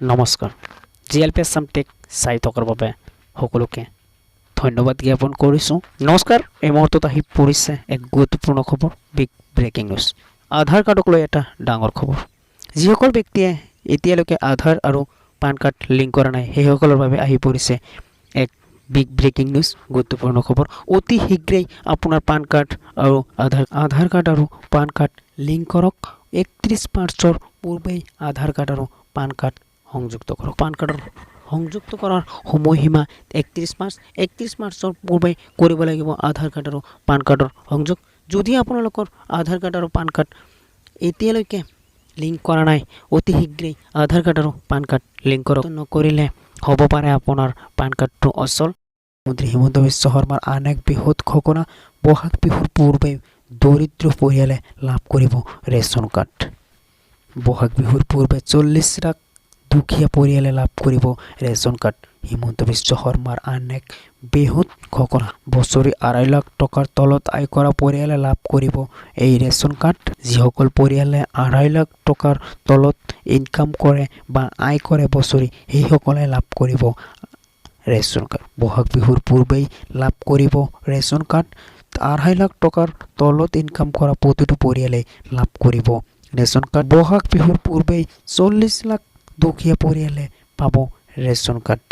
নমস্কাৰ, G L P Assam tech চাই থকাৰ বাবে সকলোকে ধন্যবাদ জ্ঞাপন কৰিছোঁ। নমস্কাৰ, এই মুহূৰ্তত আহি পৰিছে এক গুৰুত্বপূৰ্ণ খবৰ, বিগ ব্ৰেকিং নিউজ। আধাৰ কাৰ্ডক লৈ এটা ডাঙৰ খবৰ। যিসকল ব্যক্তিয়ে এতিয়ালৈকে আধাৰ আৰু পান কাৰ্ড লিংক কৰা নাই, সেইসকলৰ বাবে আহি পৰিছে এক বিগ ব্ৰেকিং নিউজ, গুৰুত্বপূৰ্ণ খবৰ। অতি শীঘ্ৰেই আপোনাৰ পান কাৰ্ড আৰু আধাৰ কাৰ্ড আৰু পান কাৰ্ড লিংক কৰক। 31 মাৰ্চৰ পূৰ্বেই আধাৰ কাৰ্ড আৰু পান কাৰ্ড সংযুক্ত কৰক। পান কাৰ্ডৰ সংযুক্ত কৰাৰ সময়সীমা 31 মাৰ্চ। 31 মাৰ্চৰ পূৰ্বেই কৰিব লাগিব আধাৰ কাৰ্ড আৰু পান কাৰ্ডৰ সংযোগ। যদি আপোনালোকৰ আধাৰ কাৰ্ড আৰু পান কাৰ্ড এতিয়ালৈকে লিংক কৰা নাই, অতি শীঘ্ৰেই আধাৰ কাৰ্ড আৰু পান কাৰ্ড লিংক কৰক। নকৰিলে হ'ব পাৰে আপোনাৰ পান কাৰ্ডটো অচল। মন্ত্ৰী হিমন্ত বিশ্ব শৰ্মাৰ আন এক বৃহৎ ঘোষণা। বহাগ বিহুৰ পূৰ্বে দৰিদ্ৰ পৰিয়ালে লাভ কৰিব ৰেচন কাৰ্ড। বহাগ বিহুৰ পূৰ্বে 40 লাখ দুখীয়া পৰিয়ালে লাভ কৰিব ৰেচন কাৰ্ড। হিমন্ত বিশ্ব শৰ্মাৰ আন এক বৃহৎ ঘোষণা। বছৰি 2.5 লাখ টকাৰ তলত আয় কৰা পৰিয়ালে লাভ কৰিব এই ৰেচন কাৰ্ড। যিসকল পৰিয়ালে 2.5 লাখ টকাৰ তলত ইনকাম কৰে বা আয় কৰে বছৰি, সেইসকলে লাভ কৰিব ৰেচন কাৰ্ড। বহাগ বিহুৰ পূৰ্বেই লাভ কৰিব ৰেচন কাৰ্ড। 2.5 লাখ টকাৰ তলত ইনকাম কৰা প্ৰতিটো পৰিয়ালে লাভ কৰিব ৰেচন কাৰ্ড। বহাগ বিহুৰ পূৰ্বেই 40 লাখ দুখীয়া পৰিয়ালে পাব ৰেচন কাৰ্ড।